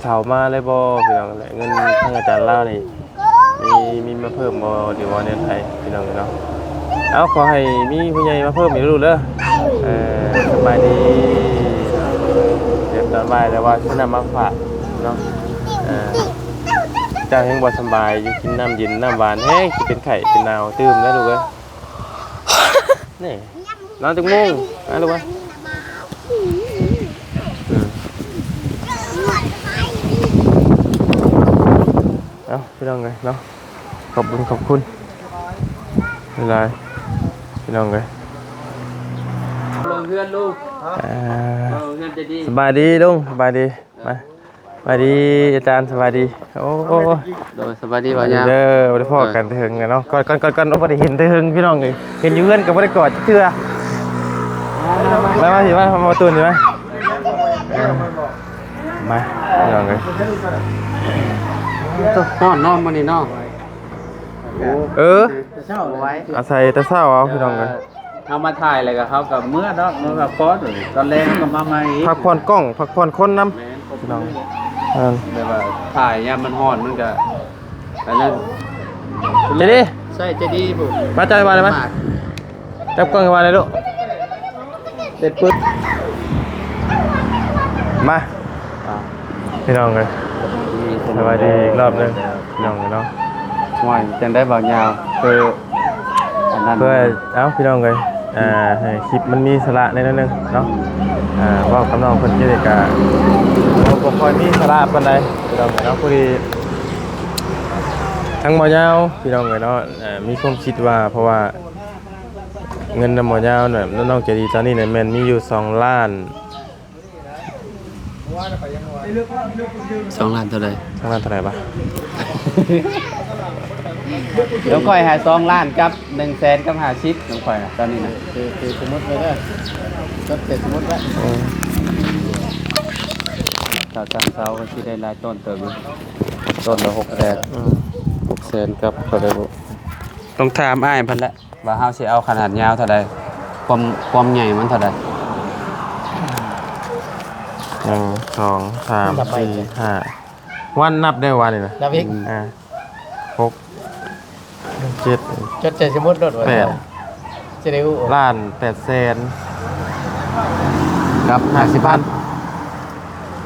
ເສົາມາເລີຍບໍ່ພີ່ນ້ອງ. ແລະເງິນທາງອາຈານລາວນີ້ ມີ ມີມາເພີ່ມບໍ່ ຫຼືວ່າແນວໃດພີ່ນ້ອງເນາະ. ເອົາ ຂໍໃຫ້ມີຜູ້ໃຫຍ່ມາເພີ່ມອີກລູກເດີ. ເອີ ສະບາຍດີ. ດຽວຕອນບ່າຍແລ້ວວ່າຊິນຳມາຝາກເນາະ. ເອີ ເຈົ້າແຮງບໍ່ສະບາຍຢູ່, ກິນນ້ຳເຢັນນ້ຳຫວານແຮງ, ຊິເປັນໄຂ້ເປັນໜາວຕື່ມແລ້ວລູກເອີຍ. ນີ້ ນອນຈັກໂມງ? ມາລູກມາ. ເອົາ ພີ່ນ້ອງເອີຍເນາະ, ຂອບບຸນຂອບຄຸນຫຼາຍໆ ພີ່ນ້ອງເອີຍ. ເຮືອນລູກ ອ່າ ເຮືອນໃຈດີ. ສະບາຍດີລຸງ, ສະບາຍດີ. ມາ ສະບາຍດີອາຈານ, ສະບາຍດີ. ໂອ້ ໂດຍ ສະບາຍດີບ່າວຍາວເດີ. ບໍ່ໄດ້ພໍ້ກັນແຕ່ເຫິງແລ້ວເນາະ, ກອດ ກອດ ກອດ ກອດ. ໂອ້ ບໍ່ໄດ້ເຫັນແຕ່ເຫິງພີ່ນ້ອງເອີຍ, ເຫັນຢູ່ເຮືອນກໍບໍ່ໄດ້ກອດຈັກເທື່ອ. ມາ ມາ ມາ ມາ ປະຕູນີ້ມາ. ເອີ ມາ ພີ່ນ້ອງເອີຍ ຮ້ອນເນາະມື້ນີ້ເນາະ. ເອີ ເຊົ້າ ອາໄສແຕ່ເຊົ້າເອົາ ພີ່ນ້ອງເອີຍ. ເຮົາມາຖ່າຍແລ້ວກໍເຮົາກໍເມືອເນາະ ເມືອພັກຜ່ອນ ຕອນແລງເຮົາກໍມາໃໝ່ອີກ ພັກຜ່ອນກ້ອງ ພັກຜ່ອນຄົນນຳ ແມ່ນ ພີ່ນ້ອງ. ເອີ ແບບວ່າຖ່າຍຍາມມັນຮ້ອນມັນກໍອັນນັ້ນ ໃຈດີ ໃຊ່ ໃຈດີພຸ້ນ ມາ ຈັບກ້ອງໃຫ້ວ່າໄດ້ລູກ ເສັດປຶບ ມາ ພີ່ນ້ອງເອີຍ ສະບາຍດີອີກລອບໜຶ່ງ ພີ່ນ້ອງເນາະ. ໂອ້ຍ ຈັ່ງໃດບ່າວຍາວ ຄືອັນນັ້ນ ເພື່ອ ເອົ້າ ພີ່ນ້ອງເອີຍ ອ່າ ໃຫ້ຄລິບມັນມີສາລະແດ່ໜ້ອຍໜຶ່ງເນາະ. ອ່າ ເວົ້າກັບນ້ອງເພິ່ນຢູ່ນີ້ກະ ບໍ່ ບໍ່ຄ່ອຍມີສາລະປານໃດ ພີ່ນ້ອງເນາະ. ພໍດີທາງບ່າວຍາວ ພີ່ນ້ອງເອີຍເນາະ ອ່າ ມີຄວາມຄິດວ່າ ເພາະວ່າເງິນນຳບ່າວຍາວນະ ນ້ອງໃຈດີຕອນນີ້ນະ ແມ່ນມີຢູ່ສອງລ້ານ ສອງລ້ານເທົ່າໃດ? ສອງລ້ານເທົ່າໃດວະ? ຂອງຂ້ອຍຫາສອງລ້ານກັບໜຶ່ງແສນກັບຫ້າສິບ ຂອງຂ້ອຍນະ ຕອນນີ້ນະ ຄື ຄືສົມມຸດໄວ້ເດີ ຈັດເປັນສົມມຸດໄວ້. ອືມ ຖ້າຕັ້ງເສົາກໍຊິໄດ້ຫຼາຍຕົ້ນເຕີບຢູ່ ຕົ້ນລະຫົກແສນ ອືມ ຫົກແສນກັບເທົ່າໃດບໍ່? ຕ້ອງຖາມອ້າຍເພິ່ນແຫຼະ ວ່າເຮົາຊິເອົາຂະໜາດຍາວເທົ່າໃດ ຄວາມ ຄວາມໃຫຍ່ມັນເທົ່າໃດ? ໜຶ່ງ ສອງ ສາມ ສີ່ ຫ້າ ວັນນັບໄດ້ວະນີ້ນະ ນັບອີກ ອ່າ ຫົກ ເຈັດ ຈົດໃສ່ສະມຸດໂລດ ແປດ ຈະໄດ້ຮູ້ ລ້ານແປດແສນກັບຫ້າສິບພັນ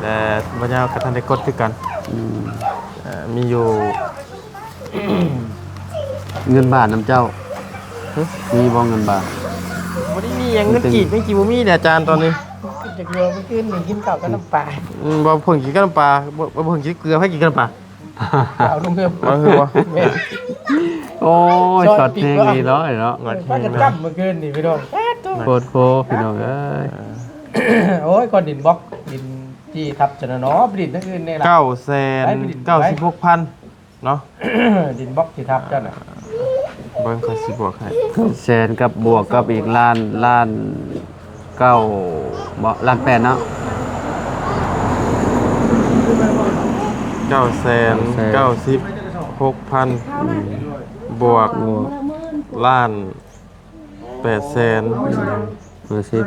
ແຕ່ບໍ່ຍາວກໍທັນໄດ້ກົດຄືກັນ. ອືມ ເອີ ມີຢູ່ ເງິນບາດນຳເຈົ້າ ຫຶ? ມີບໍ່ເງິນບາດ? ບໍ່ໄດ້ມີຫຍັງ ເງິນກີບ ເງິນກີບບໍ່ມີເດ້ອາຈານຕອນນີ້. ຈັກວ່າມື້ຄືນນີ້ກິນເຂົ້າກັບນ້ຳປາ. ອືມ ບໍ່ເພິ່ງກິນກັບນ້ຳປາ ບໍ່ ບໍ່ເພິ່ງກິນເກືອ ໃຜກິນກັບນ້ຳປາ? ເອົາລົງເດີ ເອົາຄືບໍ່? ແມ່ນ ໂອ້ຍ ຊອດແຮງອີ່ຫຼີເນາະ ເນາະ ເອີ ພາກັນກຳມື້ຄືນນີ້ພີ່ນ້ອງ ໂພດໂພພີ່ນ້ອງເອີຍ. ໂອ້ຍ ກ້ອນດິນບລັອກ ດິນທີ່ທັບຊັ້ນນະເນາະ ໄປດິນທາງອື່ນແດ່ລະ ເກົ້າແສນເກົ້າສິບຫົກພັນ ເນາະ ດິນບລັອກທີ່ທັບເຈົ້ານະ ເບິ່ງຂ້ອຍຊິບວກໃຫ້ ເກົ້າແສນກັບບວກກັບອີກລ້ານ ລ້ານເກົ້າ ບໍ່ ລ້ານແປດເນາະ ເກົ້າແສນເກົ້າສິບຫົກພັນ ບວກ ບວກ ລ້ານແປດແສນຫ້າສິບ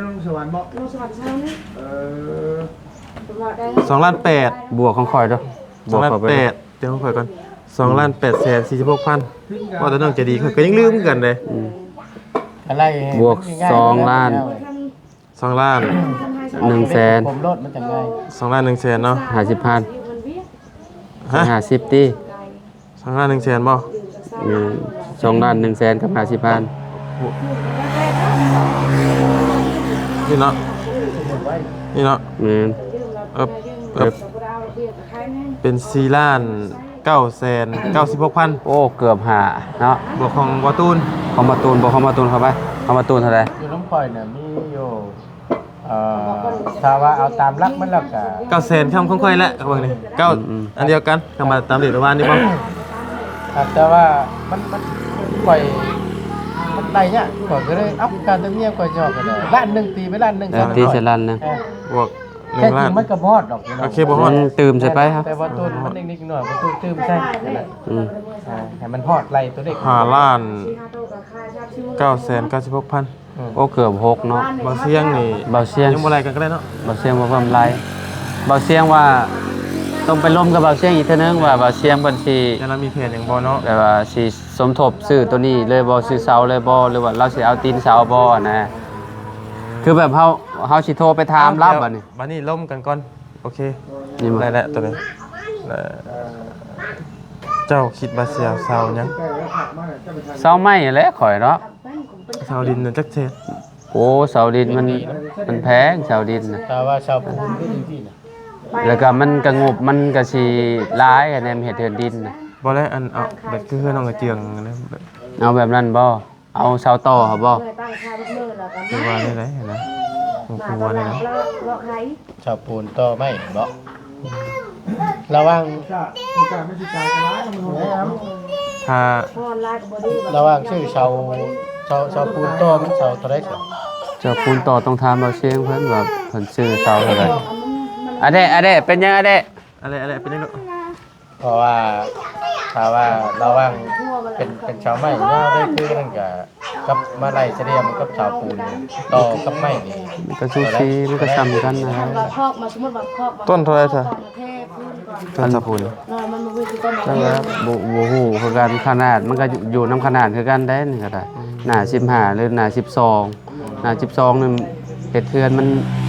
ສອງລ້ານແປດ ບວກຂອງຂ້ອຍເດີ ສອງລ້ານແປດ ບວກເຂົ້າໄປ ດຽວຂ້ອຍກ່ອນ ສອງລ້ານແປດແສນສີ່ສິບຫົກພັນ ວ່າແຕ່ນ້ອງໃຈດີ ຂ້ອຍກໍຍັງລືມຄືກັນເດ້ ອືມ ກະໄລ່ ບວກສອງລ້ານ ສອງລ້ານໜຶ່ງແສນ ສອງລ້ານໜຶ່ງແສນເນາະ ຫ້າສິບພັນ ຮະ ຫ້າສິບຕິ ສອງລ້ານໜຶ່ງແສນບໍ່? ແມ່ນ ສອງລ້ານໜຶ່ງແສນກັບຫ້າສິບພັນ ນີ້ເນາະ ນີ້ເນາະ ແມ່ນ ເອີບ ເອີບ ເປັນສີ່ລ້ານ ເກົ້າແສນເກົ້າສິບຫົກພັນ ໂອ້ ເກືອບຫ້າເນາະ ບວກຂອງບ່າວຕູນ ຂອງບ່າວຕູນ ບວກຂອງບ່າວຕູນເຂົ້າໄປ ຂອງບ່າວຕູນເທົ່າໃດ? ຢູ່ນຳຂ້ອຍນະມີຢູ່ ເອີ ຖ້າວ່າເອົາຕາມຫຼັກມັນແລ້ວກະ ເກົ້າແສນ ຄຳຂອງຂ້ອຍແຫຼະ ເບິ່ງນີ້ ເກົ້າ ອືມໆ ອັນດຽວກັນ ຄຳວ່າຕາມເດດວານນີ້ບໍ່? ແຕ່ວ່າມັນ ມັນ ຂ້ອຍ ມັນໄດ້ຍາກ ຂ້ອຍກໍເລີຍເອົາການເປັນເມຍຂ້ອຍຈອກກໍໄດ້ ລ້ານໜຶ່ງ ຕີໄປລ້ານໜຶ່ງ ເອີ ຕີໃສ່ລ້ານໜຶ່ງ ເອີ ບວກ ແທ້ຈິງມັນກໍບໍ່ຮອດດອກ ໂອເຄ ບໍ່ຮອດ ອືມ ຕື່ມໃສ່ໄປ ແຕ່ວ່າໂຕນີ້ມັນເດັກໆນ້ອຍ ໂຕຕື່ມໃສ່ ອືມ ເອີ ໃຫ້ມັນຮອດໄລ່ໂຕເດັກ ຫ້າລ້ານເກົ້າແສນເກົ້າສິບຫົກພັນ ອືມ ໂອ້ ເກືອບຫົກເນາະ ບ່າວຊຽງນີ້ ບ່າວຊຽງ ຍັງບໍ່ໄລ່ກັນກໍໄດ້ເນາະ ບ່າວຊຽງບໍ່ເພີ່ມໄລ່ ບ່າວຊຽງວ່າຕ້ອງໄປລົມກັບບ່າວຊຽງອີກເທື່ອໜຶ່ງ ວ່າບ່າວຊຽງເພິ່ນຊິ ແຕ່ລາວມີແຜນຫຍັງບໍ່ເນາະ ແບບວ່າຊິສົມທົບຊື້ໂຕນີ້ເລີຍບໍ່ ຊື້ເສົາເລີຍບໍ່ ຫຼືວ່າລາວຊິເອົາຕີນເສົາບໍ່ນະ ຄືແບບເຮົາ ເຮົາຊິໂທໄປຖາມລາວບັດນີ້ ບັດນີ້ລົມກັນກ່ອນ ໂອເຄ ນີ້ບໍ່ ໄດ້ແລ້ວໂຕນີ້ ແລ້ວເຈົ້າຄິດວ່າຊິເອົາເສົາຫຍັງ? ເສົາໄມ້ແຫຼະຂ້ອຍເນາະ ເສົາດິນນັ້ນຈັກແສນ? ໂອ້ ເສົາດິນມັນ ມັນແພງເສົາດິນນະ ຖ້າວ່າເສົາປູນຄືຈັ່ງຊີ້ນະ ແລ້ວກໍມັນກໍງົບມັນກໍຊິຫຼາຍ ຄັນແມ່ນເຮັດເຮືອນດິນນະ ບໍ່ແລ້ວ ອັນ ເອົາແບບຄືເຮືອນນ້ອງກະເຈື່ອງນະ ເອົາແບບນັ້ນບໍ່? ເອົາເສົາຕໍ່ເຮົາບໍ່? ຄືວ່າແນວໃດຫັ້ນນະ? ບໍ່ຄືວ່າແນວໃດ? ເສົາປູນຕໍ່ໄມ້ເບາະ? ລະຫວ່າງ ຖ້າ ລະຫວ່າງຊື້ເສົາ ເສົາ ເສົາປູນຕໍ່ມັນເສົາເທົ່າໃດ? ເສົາປູນຕໍ່ຕ້ອງຖາມບ່າວຊຽງເພິ່ນວ່າເພິ່ນຊື້ເສົາເທົ່າໃດ? ອະແດະ ອະແດະ ເປັນຫຍັງອະແດະ? ອະໄລ ອະໄລ ເປັນຫຍັງລູກ? ເພາະວ່າ ຖ້າວ່າລະຫວ່າງເປັນ ເປັນເສົາໄມ້ຍາວໄດ້ຄືນັ້ນກະ ກັບມາໄລ່ສະດຽມກັບເສົາປູນ ຕໍ່ກັບໄມ້ນີ້ ມັນກະສູສີ ມັນກະສ່ຳກັນນະ. ຖ້າວ່າຄອກມາ ສົມມຸດວ່າຄອກມາ ຕົ້ນເທົ່າໃດຊະ? ຄອກມາເທພື້ນກ່ອນ ຕົ້ນເສົາປູນ ເນາະ ມັນບໍ່ຄືຕົ້ນ ຈັ່ງວ່າ ບໍ່ ບໍ່ຮູ້ຄືກັນ ຂະໜາດມັນກະຢູ່ນຳຂະໜາດຄືກັນເດ້ ນີ້ກະໄດ້ ອືມ ໜ້າສິບຫ້າ ຫຼື ໜ້າສິບສອງ ໜ້າສິບສອງນັ້ນເຮັດເຮືອນມັນ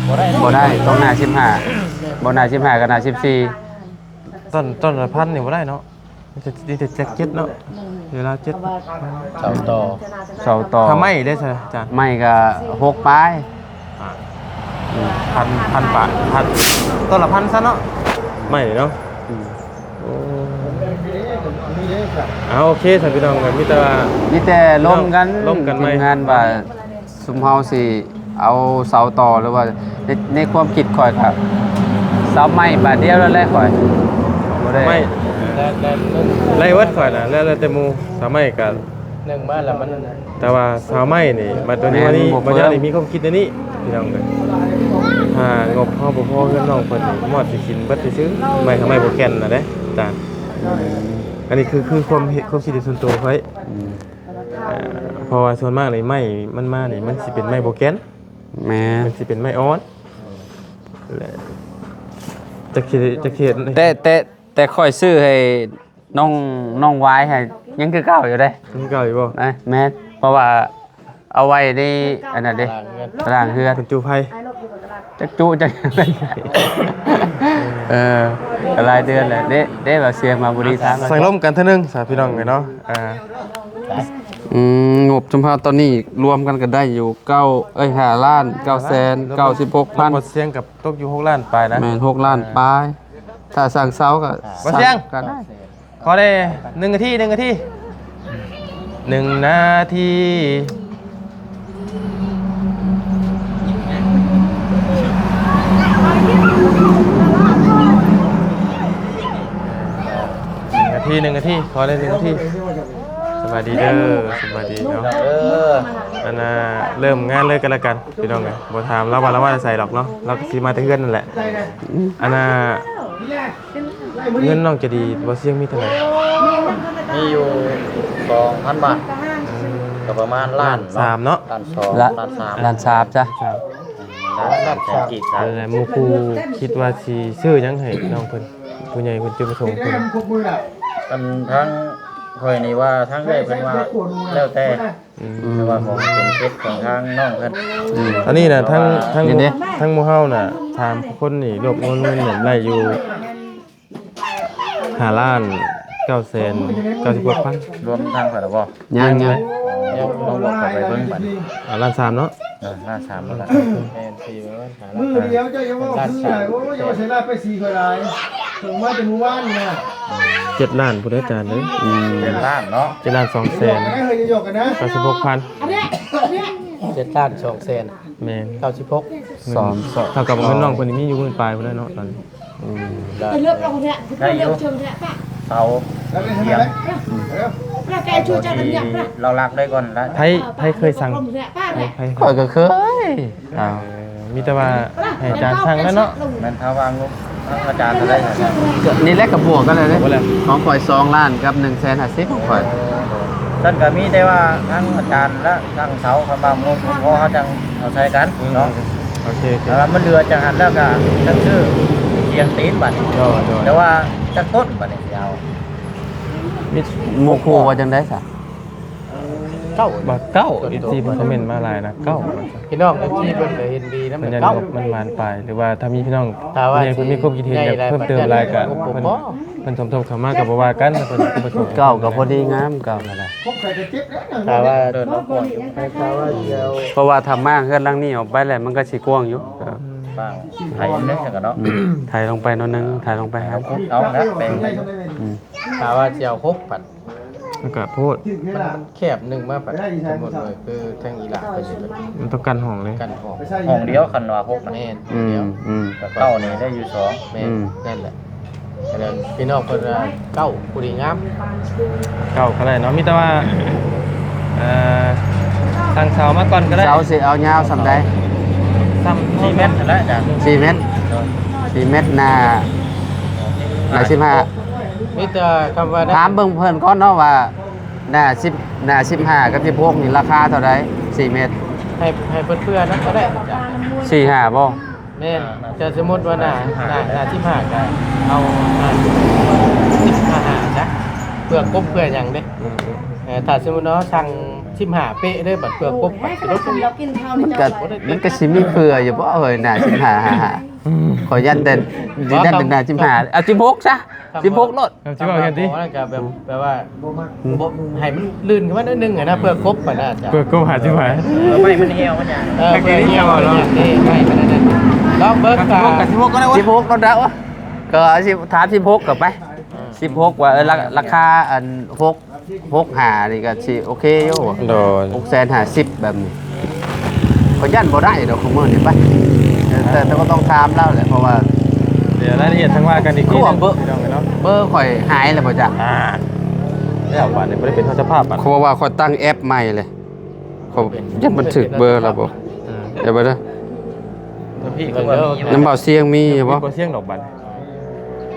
ບໍ່ໄດ້ ບໍ່ໄດ້ ຕ້ອງໜ້າສິບຫ້າ ບໍ່ໜ້າສິບຫ້າກະໜ້າສິບສີ່. ຕົ້ນ ຕົ້ນລະພັນນີ້ບໍ່ໄດ້ເນາະ ມີແຕ່ ມີແຕ່ເຈັດເນາະ ເວລາເຈັດ ເສົາຕໍ ເສົາຕໍ ຖ້າໄມ້ເດ້ຊະອາຈານ? ໄມ້ກະຫົກປາຍ ອາ ອືມ ພັນ ພັນປາຍ ພັນ ຕົ້ນລະພັນຊະເນາະ ໄມ້ເນາະ ອືມ ໂອ້ ເອົາ ໂອເຄຊະພີ່ນ້ອງ ກະມີແຕ່ວ່າ ມີແຕ່ລົມກັນ ລົມກັນໃໝ່ ທີມງານວ່າ ຊຸມເຮົາຊິເອົາເສົາຕໍ່ ຫຼືວ່າ ໃນ ໃນຄວາມຄິດຂ້ອຍກະ ເສົາໄມ້ບາດດຽວແລ້ວແຫຼະຂ້ອຍ ບໍ່ໄດ້ ໄມ້ ແລະ ແລະ ໄລ່ເບິດຂ້ອຍນະ ແລ້ວ ແລ້ວແຕ່ໝູ່ ເສົາໄມ້ກະ ໜຶ່ງມາແລ້ວມັນ ແຕ່ວ່າເສົາໄມ້ນີ້ ບັດດຽວນີ້ ແມ່ນ ບໍ່ ບັດດຽວນີ້ ເພີ່ມ ມີຄວາມຄິດແນວນີ້ ພີ່ນ້ອງເອີຍ ຖ້າງົບເຮົາບໍ່ພໍເຮືອນນ້ອງເພິ່ນນີ້ ມອດຊິກິນເບິດຊື່ໆ ໄມ້ ເສົາໄມ້ບໍ່ແກ່ນນະເດ້ອາຈານ ອືມ ອັນນີ້ຄື ຄືຄວາມເຫັນ ຄວາມຄິດເຫັນສ່ວນຕົວຂ້ອຍ ອືມ ເອີ ເພາະວ່າສ່ວນມາກນີ້ໄມ້ມັນມານີ້ ມັນຊິເປັນໄມ້ບໍ່ແກ່ນ ແມ່ນ ມັນຊິເປັນໄມ້ອ່ອນ ແລະ ຈັກຊິ ຈັກຊິເຮັດ ແຕ່ ແຕ່ ແຕ່ຂ້ອຍຊື້ໃຫ້ນ້ອງ ນ້ອງວາຍໃຫ້ ຍັງຄືເກົ່າຢູ່ເດ້ ຍັງຄືເກົ່າຢູ່ບໍ່? ນະ ແມ່ນ ເພາະວ່າເອົາໄວ້ໃນອັນນັ້ນເດ້ ຕາລາງເຮືອນ ຕາລາງເຮືອນ ເປັນຈູໄຟ ຈັກຈຸຈັກ ເອີ ກະຫຼາຍເດືອນແລ້ວເດ້ ເດ້ວ່າສຽງມາບໍ່ດີທາງ ສັງລົມກັນເທື່ອໜຶ່ງຊະພີ່ນ້ອງເອີຍເນາະ ອ່າ ອືມ ງົບຈຸມພາຕອນນີ້ລວມກັນກະໄດ້ຢູ່ເກົ້າ ເອີຍ ຫ້າລ້ານເກົ້າແສນເກົ້າສິບຫົກພັນ ແລ້ວບໍ່ສຽງກັບຕົກຢູ່ຫົກລ້ານປາຍນະ ແມ່ນ ຫົກລ້ານປາຍ ຖ້າສັ່ງເຊົາກະ ບໍ່ສຽງ ສັ່ງກະໄດ້ ຂໍໄດ້ໜຶ່ງນາທີ ໜຶ່ງນາທີ ໜຶ່ງນາທີ ໜຶ່ງນາທີ ໜຶ່ງນາທີ ຂໍໄດ້ໜຶ່ງນາທີ ສະບາຍດີເດີ ສະບາຍດີເນາະ ເອີ ອັນນ່າ ເລີ່ມງານເລີຍກະແລ້ວກັນ ພີ່ນ້ອງເອີຍ ບໍ່ຖາມລາວວ່າລາວມາແຕ່ໃສດອກເນາະ ລາວກະຊິມາແຕ່ເຮືອນນັ້ນແຫຼະ ອັນນ່າ ເງິນນ້ອງໃຈດີບໍ່ສຽງມີເທົ່າໃດ? ມີຢູ່ສອງພັນບາດ ກະປະມານລ້ານ ລ້ານສາມເນາະ ລ້ານສອງ ລ້ານສາມ ລ້ານສາມຈ້ະ ລ້ານສາມແສນກີບ ແລ້ວໝູ່ຄູ່ຄິດວ່າຊິຊື້ຫຍັງໃຫ້ນ້ອງເພິ່ນ ຜູ້ໃຫຍ່ເພິ່ນຈຸດປະສົງເພິ່ນ? ອັນທາງຂ້ອຍນີ້ວ່າ ທາງເອື້ອຍເພິ່ນວ່າແລ້ວແຕ່ ອືມ ແຕ່ວ່າຂອງເປັນເຈັດຂອງທາງນ້ອງເພິ່ນ ອືມ ອັນນີ້ນະ ທາງ ທາງ ນີ້ເດ້ ທາງໝູ່ເຮົານະ ຖາມຄົນນີ້ ລວບຮວມເງິນນີ້ໄດ້ຢູ່ຫ້າລ້ານເກົ້າແສນເກົ້າສິບຫົກພັນ ລວມທາງເພິ່ນລະບໍ່? ຍັງ ຍັງ ຍັງ ລອງບອກເຂົາໄປເບິ່ງບັດນີ້ ອ່າ ລ້ານສາມເນາະ ເອີ ລ້ານສາມ ລ້ານສາມ ມື້ດຽວເຈົ້າຢ່າເວົ້າຄືຫຼາຍ ໂອ້ຍ ຢ່າວ່າໃສ່ລາດໄປສີຂ້ອຍຫຼາຍ ເພິ່ງມາແຕ່ມື້ວານນີ້ນະ ເຈັດລ້ານພຸ້ນເດີອາຈານເດີ ອືມ ເຈັດລ້ານເນາະ ເຈັດລ້ານສອງແສນ ເອີ ຢ່າຫຍອກກັນນະ ເກົ້າສິບຫົກພັນ ເຈັດລ້ານສອງແສນ ແມ່ນ ເກົ້າສິບຫົກ ສອງ ເທົ່າກັບເງິນນ້ອງເພິ່ນນີ້ມີຢູ່ໝື່ນປາຍພຸ້ນແຫຼະເນາະ ຕອນນີ້ ອືມ ໄດ້ຢູ່ ເສົາ ສຽງ ລາວລັກໄດ້ກ່ອນລະ ໃຜ ໃຜເຄີຍສັ່ງ ໃຜ ໃຜ ຂ້ອຍກະເຄີຍ ເອີ ມີແຕ່ວ່າໃຫ້ອາຈານສັ່ງແລ້ວເນາະ ແມ່ນ ຖ້າວ່າງົບທາງອາຈານເທົ່າໃດ ນີ້ແຫຼະກະບວກກັນແລ້ວເດ້ ຂອງຂ້ອຍສອງລ້ານກັບໜຶ່ງແສນຫ້າສິບຂອງຂ້ອຍ ຊັ້ນກະມີແຕ່ວ່າທາງອາຈານລະຊ່າງເສົາ ຄັນວ່າງົບພໍເຮົາຈັ່ງເອົາໃສ່ກັນເນາະ ໂອເຄ ໂອເຄ ຖ້າວ່າມັນເຫຼືອຈາກຫັ້ນແລ້ວກະຈັ່ງຊື້ສຽງຕີນບາດນີ້ ໂດຍ ໂດຍ ແຕ່ວ່າຈັກຕົ້ນບາດນີ້ຊິເອົາ ມີໝູ່ຄູ່ວ່າຈັ່ງໃດຊະ? ເກົ້າ ວ່າເກົ້າ ເອັຟຊີ ເພິ່ນຄອມເມັນມາຫຼາຍນະ ເກົ້າ ພີ່ນ້ອງເອັຟຊີເພິ່ນກະເຫັນດີນຳ ເກົ້າ ມັນຫວານປາຍ ຫຼືວ່າຖ້າມີພີ່ນ້ອງ ຖ້າວ່າເພິ່ນມີຄວາມຄິດເຫັນຢາກເພີ່ມເຕີມຫຼາຍກະ ເພິ່ນ ເພິ່ນສົມທົບເຂົ້າມາກະບໍ່ວ່າກັນ ເພິ່ນ ເພິ່ນ ເກົ້າກະພໍດີງາມ ເກົ້າກະໄດ້ ຖ້າວ່າ ເພາະວ່າຖ້າມ້າງເຮືອນຫຼັງນີ້ອອກໄປແລ້ວ ມັນກະຊິກວ້າງຢູ່ ໄຖໜຶ່ງກະເນາະ ອືມ ໄຖລົງໄປໜ້ອຍໜຶ່ງ ໄຖລົງໄປຫາ ເອົາແລ້ວແປງໄປ ອືມ ຖ້າວ່າຊິເອົາຫົກພັນ ມັນກະໂພດ ມັນແຄບໜຶ່ງມາ ພັດ ສົມມຸດວ່າຄືທາງອີ່ຫຼ້າເພິ່ນ ມັນຕ້ອງກັ້ນຫ້ອງເລີຍ ກັ້ນຫ້ອງ ຫ້ອງດຽວ ຄັນວ່າຫົກ ແມ່ນ ອືມ ດຽວ ອືມ ແຕ່ເກົ້ານີ້ໄດ້ຢູ່ສອງ ແມ່ນ ອືມ ນັ້ນແຫຼະ ອັນນັ້ນພີ່ນ້ອງເພິ່ນວ່າເກົ້າ ຜູ້ດີງາມ ເກົ້າກະໄດ້ເນາະ ມີແຕ່ວ່າ ເອີ ສັ່ງເສົາມາກ່ອນກະໄດ້ ເສົາຊິເອົາຍາວສ່ຳໃດ? ສ່ຳສີ່ແມັດຫັ້ນແຫຼະອາຈານ ສີ່ແມັດ ໂດຍ ສີ່ແມັດ ໜ້າ ໜ້າສິບຫ້າ ມີແຕ່ຄຳວ່າ ຖາມເບິ່ງເພິ່ນກ່ອນເນາະວ່າ ໜ້າສິບ ໜ້າສິບຫ້າກັບສິບຫົກນີ້ລາຄາເທົ່າໃດ ສີ່ແມັດ ໃຫ້ ໃຫ້ເພິ່ນເພື່ອນຳກໍໄດ້ ສີ່ຫ້າບໍ່? ແມ່ນ ຈະສົມມຸດວ່າໜ້າ ໜ້າສິບຫ້າກໍເອົາໜ້າສິບຫ້າ ສິບຫ້າ ຫ້າ ຊະ ເພື່ອກົບເພື່ອຫຍັງເດ້. ເອີ ຖ້າສົມມຸດເຮົາສັ່ງສິບຫ້າເປະເດ້ ບັດເພື່ອກົບບັດຊິລົດ ມັນກໍ ມັນກໍຊິມີເພື່ອຢູ່ບໍ່ເອີຍ ໜ້າສິບຫ້າ ຫ້າຫ້າ ຂ້ອຍຢ້ານແຕ່ ຢ້ານແຕ່ໜ້າສິບຫ້າ ເອົາສິບຫົກຊະ ສິບຫົກໂລດ. ເຈົ້າຊິເວົ້າຫຍັງຕິ? ນັ້ນກໍແບບ ແບບວ່າ ບໍ່ ໃຫ້ມັນລື່ນຂຶ້ນມາໜ້ອຍໜຶ່ງຫັ້ນນະ ເພື່ອກົບຫັ້ນນະ ເພື່ອກົບຫາສິບຫ້າ ເອີ ໄມ້ມັນຫ່ຽວມັນຫຍັງ ເອີ ເພື່ອຫ່ຽວເນາະ ນີ້ໄມ້ມັນນັ້ນ ລອງເບິ່ງ ສິບຫົກກໍສິບຫົກກໍໄດ້ວະ ກໍສິບ ຖາມສິບຫົກກໍໄປ ເອີ ສິບຫົກວ່າ ເອີ ລາ ລາຄາອັນ ຫົກ ຫົກຫ້ານີ້ກໍຊິໂອເຄຢູ່ ໂດຍ ຫົກແສນຫ້າສິບ ແບບນີ້ ຂ້ອຍຢ້ານບໍ່ໄດ້ດອກ ຂອງມື້ນີ້ໄປ ແຕ່ ແຕ່ ແຕ່ກໍຕ້ອງຖາມລາວແຫຼະ ເພາະວ່າ ດຽວລາຍລະອຽດຈັ່ງວ່າກັນອີກທີໜຶ່ງ ຄືວ່າເບີ ພີ່ນ້ອງເອີຍເນາະ ເບີຂ້ອຍຫາຍແລ້ວບໍ່ຈັກ ອ່າ ແລ້ວບາດນີ້ບໍ່ໄດ້ເປັນເຈົ້າພາບບາດ ເພາະວ່າຂ້ອຍຕັ້ງແອັບໃໝ່ເລີຍ ຂ້ອຍຢ້ານມັນຖືກເບີລະບໍ່ ເອີ ເອົາໄປເດີ ນຳບ່າວຊຽງມີຢູ່ບໍ່? ບໍ່ຊຽງດອກບາດ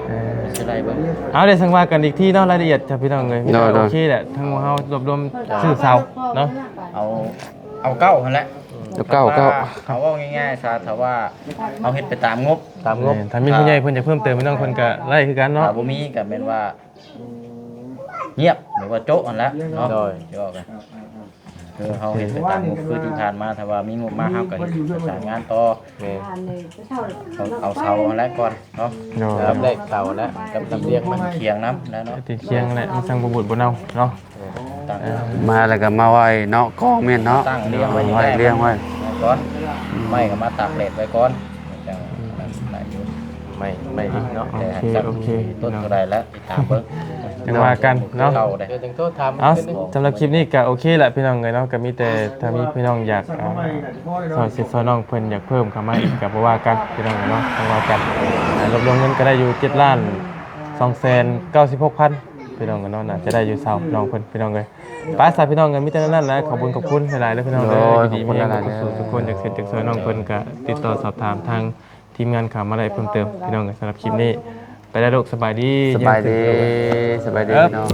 ເອີ ຊິໄດ້ເບິ່ງ ເອົາ ດຽວຈັ່ງວ່າກັນອີກທີເນາະ ລາຍລະອຽດຈ້ະ ພີ່ນ້ອງເອີຍ ໂດຍ ໂດຍ ໂອເຄແຫຼະ ທາງເຮົາລວບລວມຊື້ເຊົາເນາະ ເອົາ ເອົາເກົ້າຫັ້ນແຫຼະ ເອົາເກົ້າ ເກົ້າ ເອົາເວົ້າງ່າຍໆຊະ ຖ້າວ່າເຮົາເຮັດໄປຕາມງົບ ຕາມງົບ ແມ່ນ ຖ້າມີຜູ້ໃຫຍ່ເພິ່ນຢາກເພີ່ມເຕີມ ພີ່ນ້ອງເພິ່ນກໍໄດ້ຄືກັນເນາະ ຖ້າບໍ່ມີກໍແມ່ນວ່າງຽບ ຫຼືວ່າໂຈະຫັ້ນແຫຼະເນາະ ໂດຍ ຊິອອກ ຄືເຮົາເຮັດໄປຕາມງົບ ຄືທີ່ຜ່ານມາ ຖ້າວ່າມີງົບມາ ເຮົາກໍເຮັດປະສານງານຕໍ່ ແມ່ນ ເອົາ ເອົາເສົາຫັ້ນແຫຼະກ່ອນເນາະ ໂດຍ ລຳແລກເສົາແຫຼະ ກັບລຳລຽງມັນ ຄຽງນຳແຫຼະເນາະ ຕິດຄຽງແຫຼະ ມັນຈັ່ງບໍ່ບູດບໍ່ເນົ່າເນາະ ເອີ ມາແລ້ວກໍມາໄວ້ເນາະ ກອງແມ່ນເນາະ ຕັ້ງລຽງໄວ້ນີ້ ໄວ້ລຽງໄວ້ ໄວ້ກ່ອນ ໄມ້ກໍມາຕາກແດດໄວ້ກ່ອນ ຈັ່ງ ອືມ ນັ້ນໄດ້ຢູ່ ໄມ້ ໄມ້ອີກເນາະ ໂອເຄ ໂອເຄ ຕົ້ນເທົ່າໃດແລ້ວ ຕິດຕາມເບິ່ງ ຈັ່ງວ່າກັນເນາະ ເອົາ ສຳລັບຄລິບນີ້ກໍໂອເຄລະ ພີ່ນ້ອງເອີຍເນາະ ກໍມີແຕ່ຖ້າມີພີ່ນ້ອງຢາກ ອ່າ ຊ່ອຍເສຍຊ່ອຍນ້ອງເພິ່ນ ຢາກເພີ່ມເຂົ້າມາອີກກໍບໍ່ວ່າກັນ ພີ່ນ້ອງເອີຍເນາະ ຈັ່ງວ່າກັນ ອ່າ ລວບລວມເງິນກໍໄດ້ຢູ່ ເຈັດລ້ານສອງແສນເກົ້າສິບຫົກພັນ ພີ່ນ້ອງເອີຍເນາະ ໜ້າຈະໄດ້ຢູ່ເຊົານ້ອງເພິ່ນ ພີ່ນ້ອງເອີຍ ໄປຊະ ພີ່ນ້ອງເອີຍ ມີແຕ່ນັ້ນແຫຼະ ຂອບຄຸນຂອບຄຸນຫຼາຍໆເດີ ພີ່ນ້ອງເດີ ໂດຍ ຢູ່ດີມີແຮງ ຂອບຄຸນຫຼາຍໆເດີ ທຸກຄົນ ຢາກເຮັດຢາກຊ່ອຍນ້ອງເພິ່ນກໍຕິດຕໍ່ສອບຖາມທາງ ທີມງານເຂົ້າມາໄດ້ເພີ່ມເຕີມ ພີ່ນ້ອງເອີຍ ສຳລັບຄລິບນີ້ ໄປແລ້ວລູກ ສະບາຍດີ ສະບາຍດີ ສະບາຍດີ ເອີ ພີ່ນ້ອງ